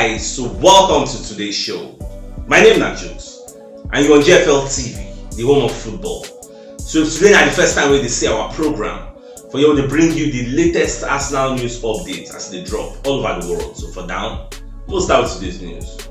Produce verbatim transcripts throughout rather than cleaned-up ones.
Guys, so welcome to today's show. My name is Jukes, and you're on G F L T V, the home of football. So if today na the first time wey you dey see our program, for here we dey bring you the latest Arsenal news updates as they drop all over the world. So for now, we'll start with today's news.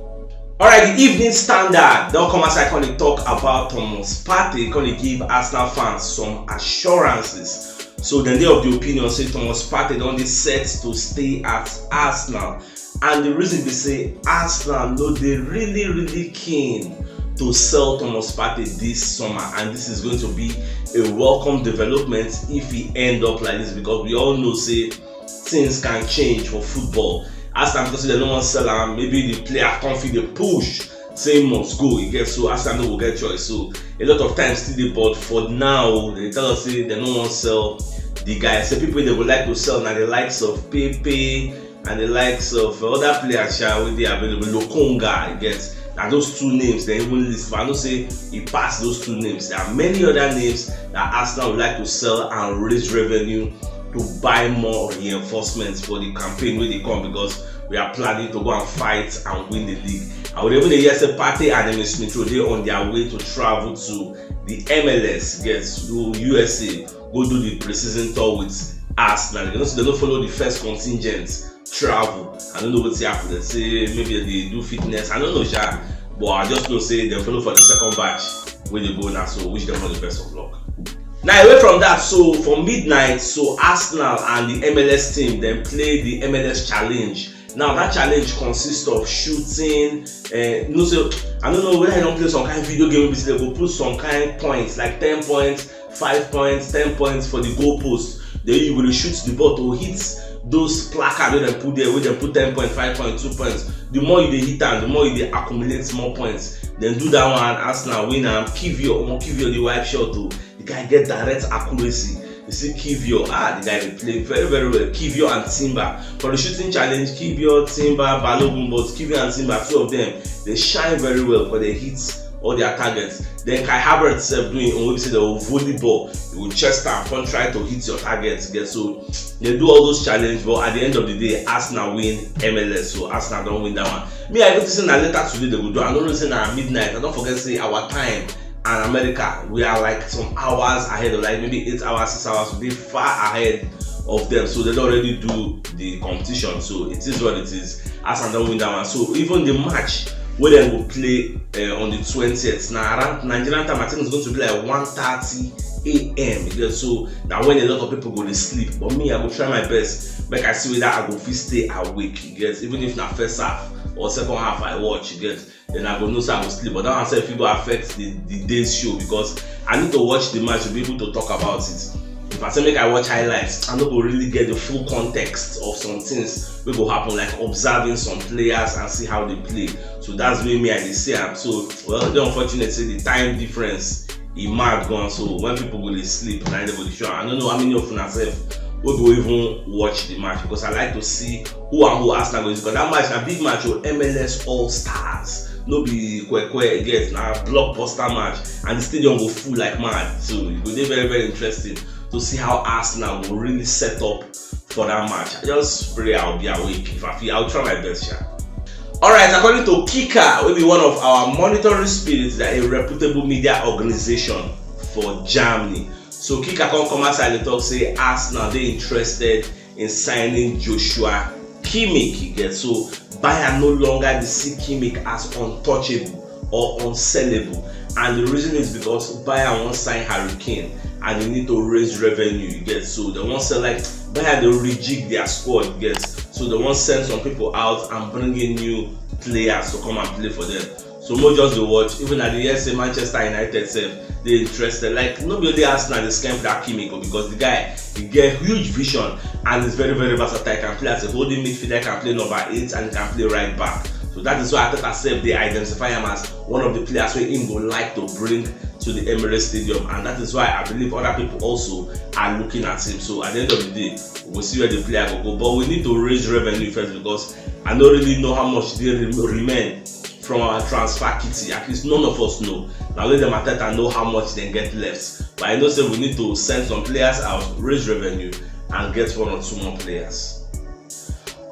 Alright, the Evening Standard don come outside come dey talk about Thomas Partey, come dey give Arsenal fans some assurances. So dem dey of the opinion say Thomas Partey don dey set to stay at Arsenal, and the reason be say Arsenal no dey really really keen to sell Thomas Partey this summer, and this is going to be a welcome development if he end up like this, because we all know say things can change for football. Arsenal, because dem no wan sell am, maybe the player come feel dey push say he must go. You get, so Arsenal no go get choice. So a lot of times still dey, but for now they tell us say dem no wan sell the guy. Say people wey dem go like to sell na the likes of Pepe and the likes of other players sha wey dey available. Lokonga, you get, na those two names dem even list, but I know say e pass those two names. There are many other names that Arsenal would like to sell and raise revenue to buy more reinforcements for the campaign wey dey come, because we are planning to go and fight and win the league. And we dey even dey hear say Partey and Emile Smith Rowe dey on their way to travel to the M L S, get, to U S A, go do the preseason tour with Arsenal. You know, so dem no follow the first contingent travel. I don't know wetin happen. Dem say maybe dem dey do fitness. I don't know sha, but I just know say dem follow for the second batch wey dey go now. So wish dem all the best of luck. Now, away from that, so for midnight, so Arsenal and the M L S team dem play the M L S challenge. Now that challenge consists of shooting. Uh, you know, so I don't know whether you don play some kind of video game wey be say dem go put some kind of points, like ten points, five points, ten points for the goalpost. Then you go dey shoot the ball to hit those placard wey dem put there, wey dem put ten point, five point, two points. The more you dey hit am, the more you dey accumulate small points. Dem do that one, Arsenal win am. Kivior, omo, Kivior dey wipe shot o. The guy get direct accuracy. You see Kivior, ah, the guy dey play very very well. Kivior and Timber for the shooting challenge. Kivior, Timber, Balogun, but Kivior and Timber, two of them dey shine very well for the hits all their targets. Then Kai Havertz sef do im own, wey be say dem go volley ball, you go chest am, come try to hit your target. Get, so dem do all those challenge, but at the end of the day, Arsenal win M L S, so Arsenal don win that one. Me, I even think say na later today dem go do. I no know say na midnight. I don forget say our time and America, we are like some hours ahead of, like, maybe eight hours, six hours, we dey far ahead of them, so dem don already do the competition. So it is what it is. Arsenal don win that one. So even the match wey dem go play uh, on the twentieth, na around Nigerian time, I think it's going to be like one thirty a.m. You get, so na when a lot of people go dey sleep. But me, I go try my best make I see whether I go fit stay awake. You get, even if na first half or second half I watch, you get, then I go know say I go sleep. But that one sef fit go affect the the day's show, because I need to watch the match to be able to talk about it. If I say make I watch highlights, I no go really get the full context of some things wey go happen, like observing some players and see how they play. So that's the way me I dey see am. So, well, e dey unfortunate say the time difference e mad gan. So when people go dey sleep, na dem go dey show. I no know how many of una sef wey go even watch the match, because I like to see who and who Arsenal go use, because that match na big match o. M L S All Stars, no be kwekwe, get, na blockbuster match, and the stadium go full like mad. So e go dey very very interesting to see how Arsenal go really set up for that match. I just pray I'll be awake. If I feel, I'll try my best, sha. Alright, according to Kicker, wey be one of our monitoring spirits, that a reputable media organization for Germany. So Kicker come come outside dey talk say Arsenal dey interested in signing Joshua Kimmich. You get, so Bayern no longer dey see Kimmich as untouchable or unsellable, and the reason is because Bayern wan sign Harry Kane and they need to raise revenue. You get, so dem wan sell, like, Bayern dey rejig their squad. You get, so dem wan send some people out and bring in new players to come and play for them. So mo just dey watch, even I dey hear say Manchester United sef dey interested. Like, no be only Arsenal dey scam that Kimmich o, because the guy, he get huge vision and is very very versatile. He can play as a holding midfielder, he can play number eight, and he can play right back. So that is why Arteta sef dey identify am as one of the players wey him go like to bring to the Emirates Stadium, and that is why I believe other people also are looking at him. So at the end of the day, we go see where the player go go, but we need to raise revenue first, because I no really know how much dey re- remain from our transfer kitty. At least none of us know. Na only dem, Arteta, know how much dem get left. But I know say we need to send some players out, raise revenue, and get one or two more players.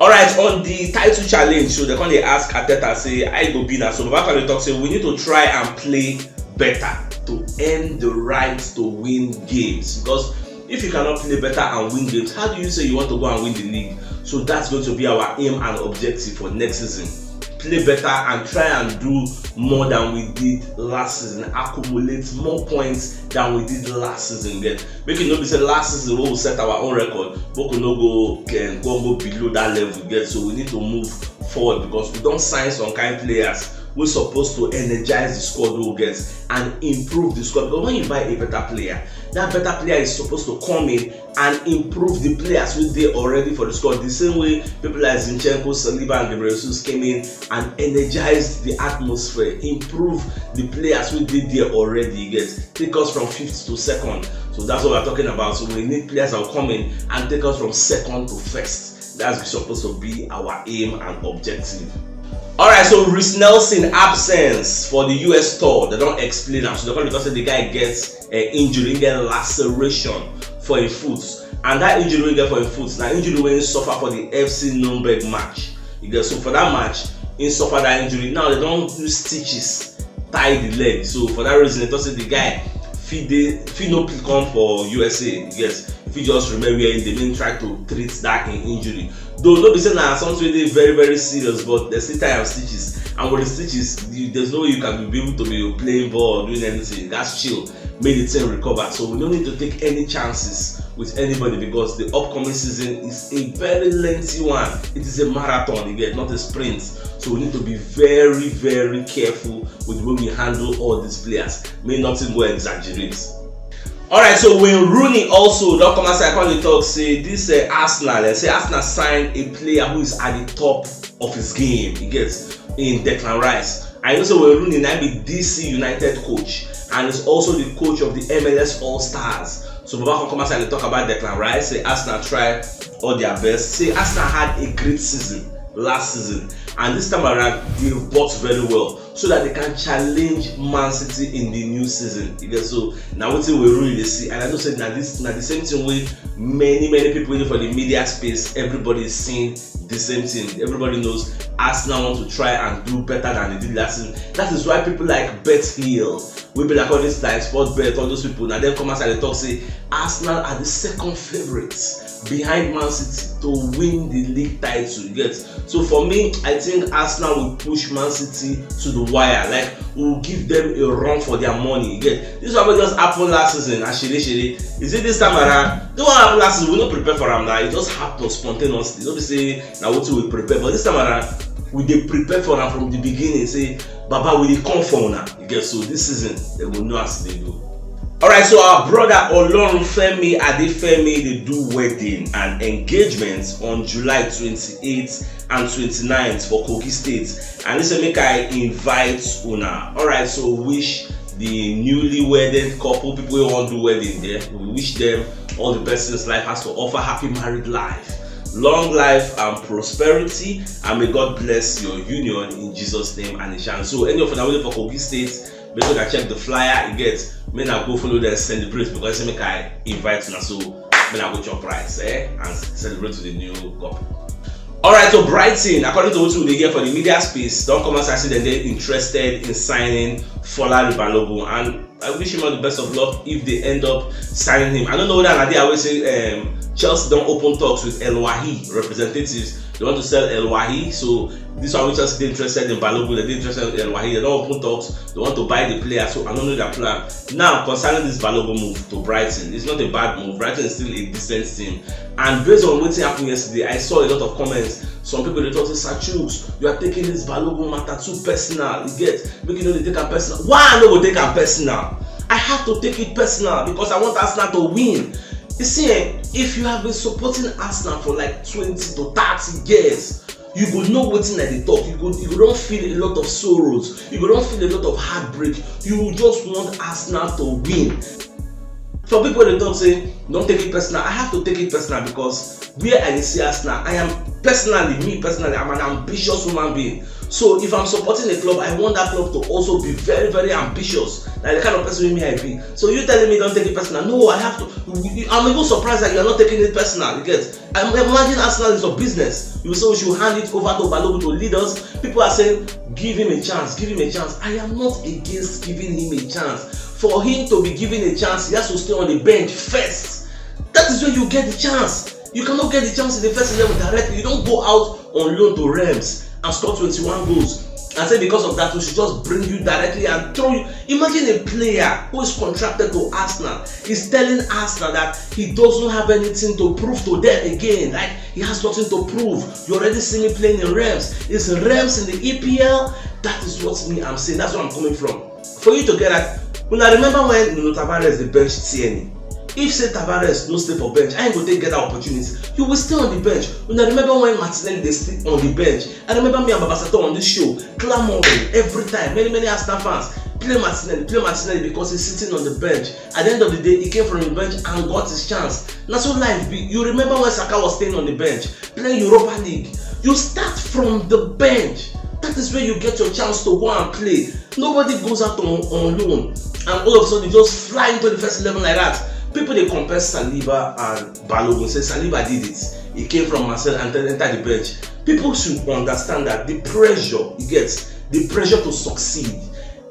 Alright, on the title challenge, so they come dey ask Arteta say how e go be now. So Baba come dey talk say we need to try and play better to earn the right to win games, because if you cannot play better and win games, how do you say you want to go and win the league? So that's going to be our aim and objective for next season. Play better and try and do more than we did last season, accumulate more points than we did last season. Get, make e no be say last season wey we set our own record, make we no go, um, go go below that level. Get, so we need to move forward because we don sign some kind players wey suppose to energize the squad wey we get and improve the squad. Because when you buy a better player, that better player is supposed to come in and improve the players wey dey already for the squad. The same way people like Zinchenko, Saliba, and Gabriel Jesus came in and energized the atmosphere, improve the players wey dey there already. You get, take us from fifth to second. So that's what we're talking about. So we need players that will come in and take us from second to first. That's supposed to be our aim and objective. Alright, so Reiss Nelson absence for the U S tour, they don explain am. So they come dey talk say the guy get, uh, injury, he get laceration for him foot, and that injury wey he get for him foot na injury wey he suffer for the F C Nuremberg match. You get, so for that match, he suffer that injury. Now they don use stitches tie the leg. So for that reason, they talk say the guy fit dey, fit no fit come for U S A. You get, fit just remain where he dey, make him try to treat that him injury. Though no be say na something wey dey very, very serious, but they still tie am stitches. And with the stitches, you, there's no way you can be able to be playing ball or doing anything. That's chill. Make the thing recover. So we no need to take any chances with anybody because the upcoming season is a very lengthy one. It is a marathon, you get, not a sprint. So we need to be very, very careful with the way we handle all these players. Make nothing go exaggerate. Alright, so Wayne Rooney also don come outside come dey talk say this, uh, Arsenal, eh, say Arsenal sign a player who is at the top of his game. You get, in Declan Rice. I know say Wayne Rooney na be D C United coach and is also the coach of the M L S All Stars. So Baba come come outside dey talk about Declan Rice, say Arsenal try all their best. Say Arsenal had a great season last season, and this time around they bought very well so that they can challenge Man City in the new season. You get, so na wetin we really dey see, and I know say na this, na the same thing wey many, many people wey dey for the media space, everybody is seeing the same thing. Everybody knows Arsenal want to try and do better than they did last season. That is why people like Bet Hill, wey be like all this like Sports Bet, all those people, na dem come outside dey talk say Arsenal are the second favourites behind Man City to win the league title. You get, so for me, I think Arsenal will push Man City to the wire. Like, we will give them a run for their money. You get, this one wey just happen last season, Ashiri Shiri. Is it this time around? The one happen last season, we no prepare for am now. It just happened spontaneously. No be say na wetin we prepare, but this time around, we dey prepare for am from the beginning. Say, Baba, we dey come for una. You get, so this season, they go know as they do. Alright, so our brother Olorunfemi Adefemi dey do wedding and engagement on July twenty-eighth and twenty-ninth for Kogi State, and he say make I invite una. Alright, so wish the newly wedded couple, people wey wan do wedding there, we wish them all the best things life has to offer, happy married life, long life and prosperity, and may God bless your union in Jesus' name and Ishan. So any of una wey dey for Kogi State, make una check the flyer, you get, make una go follow them celebrate, because say make I invite una, so make una go chop rice, eh, and celebrate with the new couple. Alright, so Brighton, according to wetin we dey hear for the media space, don come outside say dem dey interested in signing Folarin Balogun, and I wish him all the best of luck if they end up signing him. I don't know whether na there wey say, um, Chelsea don open talks with El Wahi representatives. They want to sell El Wahi, so this one wey Chelsea dey interested in Balogun, they dey interested in El Wahi. They don open talks. They want to buy the player, so I don't know their plan. Now, concerning this Balogun move to Brighton, it's not a bad move. Brighton is still a decent team. And based on wetin happen yesterday, I saw a lot of comments. Some people dey talk say, "Sir Chuks, you are taking this Balogun matter too personal." You get, make you no dey take am personal. Why I no go take am personal? I have to take it personal because I want Arsenal to win. You see, eh, if you have been supporting Arsenal for like twenty to thirty years, you go know wetin I dey talk. You go, you go don feel a lot of sorrows. You go don feel a lot of heartbreak. You just want Arsenal to win. For people wey dey talk say, "Don't take it personal," I have to take it personal because where I dey see Arsenal, I am Personally, me personally, I'm an ambitious human being. So if I'm supporting a club, I want that club to also be very, very ambitious. Like the kind of person wey me I be. So you telling me don't take it personal? No, I have to. I'm even surprised that you're not taking it personal. You get? I'm imagine Arsenal is a business. You say we should hand it over to Balogun to lead us. People are saying, give him a chance, give him a chance. I am not against giving him a chance. For him to be given a chance, he has to stay on the bench first. That is when you get the chance. You cannot get the chance in the first eleven directly. You don't go out on loan to Reims and score twenty-one goals and say because of that we should just bring you directly and throw you. Imagine a player who is contracted to Arsenal is telling Arsenal that he doesn't have anything to prove to them again. Like, he has nothing to prove. You already see me playing in Reims. It's Reims in the E P L. That is what me I'm saying. That's where I'm coming from. For you to get that, una remember when Nuno Tavares dey bench Tierney? If say Tavares no stay for bench, how you go take get that opportunity? You will stay on the bench. Una remember when Martinelli dey stay on the bench? I remember me and Baba Sato on this show clamoring every time. Many, many Arsenal fans, play Martinelli, play Martinelli, because he's sitting on the bench. At the end of the day, he came from the bench and got his chance. Na so life be. You remember when Saka was staying on the bench, playing Europa League? You start from the bench. That is where you get your chance to go and play. Nobody goes out on, on loan and all of a sudden just fly into the first eleven like that. People dey compare Saliba and Balogun, say Saliba did it. He came from Marseille and then entered the bench. People should understand that the pressure he gets, the pressure to succeed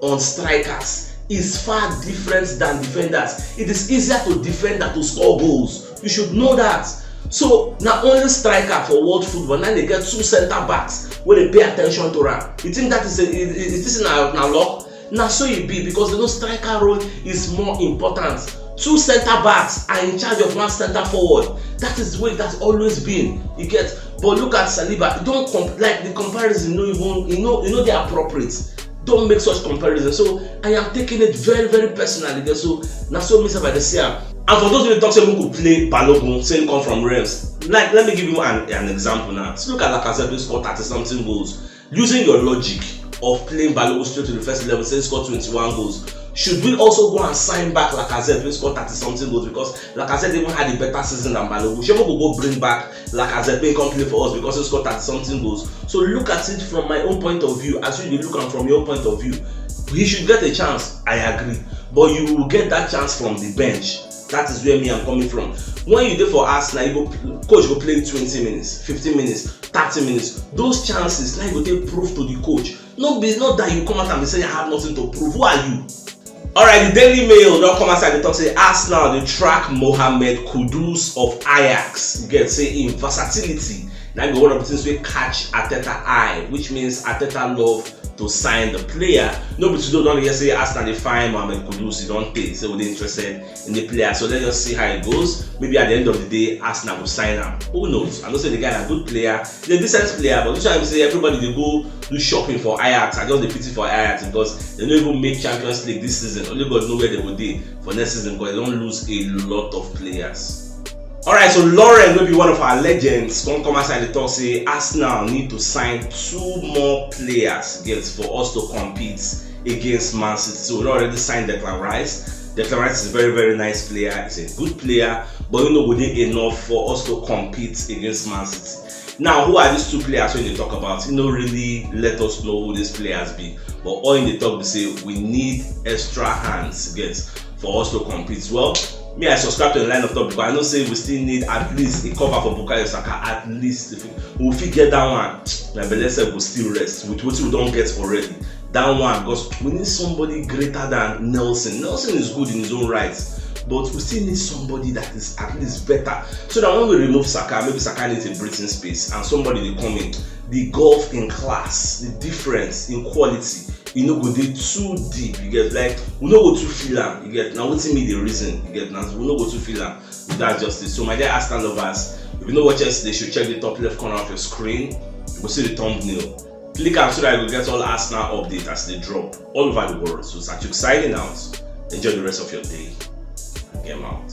on strikers is far different than defenders. It is easier to defend than to score goals. You should know that. So na only striker for world football na dey get two center backs wey dey pay attention to am. You think that is a, it, it, it is na, na luck? Na so e be, because the striker role is more important. Two center backs are in charge of one center forward. That is the way it has always been. You get? But look at Saliba. Don't comp- like the comparison. No, even you know, you know they are appropriate. Don't make such comparison. So I am taking it very, very personally. So na so me sef I dey see am. And for those wey talk say make we play Balogun, say him come from Reims. Like, let me give you an, an example now. So look at Lacazette, who scored thirty something goals. Using your logic of playing Balogun straight to the first eleven, say he scored twenty-one goals, should we also go and sign back Lacazette, who scored thirty something goals, because Lacazette even had a better season than Balogun? Shey we go go bring back Lacazette, make him come play for us because he scored thirty something goals? So look at it from my own point of view, as you dey look am from your own point of view. He should get a chance, I agree, but you will get that chance from the bench. That is where me I'm coming from. When you dey for Arsenal, you go, coach go play twenty minutes, fifteen minutes, thirty minutes. Those chances na you go take prove to the coach. No be not that you come out and be say I have nothing to prove. Who are you? Alright, the Daily Mail don come outside dey talk say Arsenal dey track Mohamed Kudus of Ajax. You get? Say im versatility na be one of the things wey catch Arteta eye, which means Arteta love to sign the player. No be today we don hear say Arsenal dey find Mohamed Kudus, e don tey, say we dey interested in the player. So let's just see how it goes. Maybe at the end of the day, Arsenal go sign am. Who knows? I know say the guy na good player, he's a decent player, but this time say everybody dey go do shopping for Ajax. I just dey pity for Ajax because they no even make Champions League this season. Only God know where they go dey for next season because they don lose a lot of players. Alright, so Lauren, wey be one of our legends, come come outside dey talk say Arsenal need to sign two more players, get, for us to compete against Man City. So we don already signed Declan Rice. Declan Rice is a very, very nice player. He's a good player, but e no go dey enough for us to compete against Man City. Now, who are these two players wey dem dey talk about? E no really let us know who these players be, but all im dey talk be say we need extra hands, get, for us to compete. Well, me, I subscribe to the line of thought because I know say we still need at least a cover for Bukayo Saka. At least if we, we fit get that one, my belle sef go still rest with wetin we don get already. That one, because we need somebody greater than Nelson. Nelson is good in his own right, but we still need somebody that is at least better. So that when we remove Saka, maybe Saka needs a breathing space and somebody dey come in. The gulf in class, the difference in quality, e no go dey too deep, you get? Like, we no go too feel am, you get? Na wetin me dey reason, you get? Na we no go too feel am. That's just it. So my dear Arsenal lovers, if you no watch yesterday, you should check the top left corner of your screen. You go see the thumbnail. Click am so that you go get all Arsenal updates as they drop all over the world. So Satuk signing out. Enjoy the rest of your day. Game out.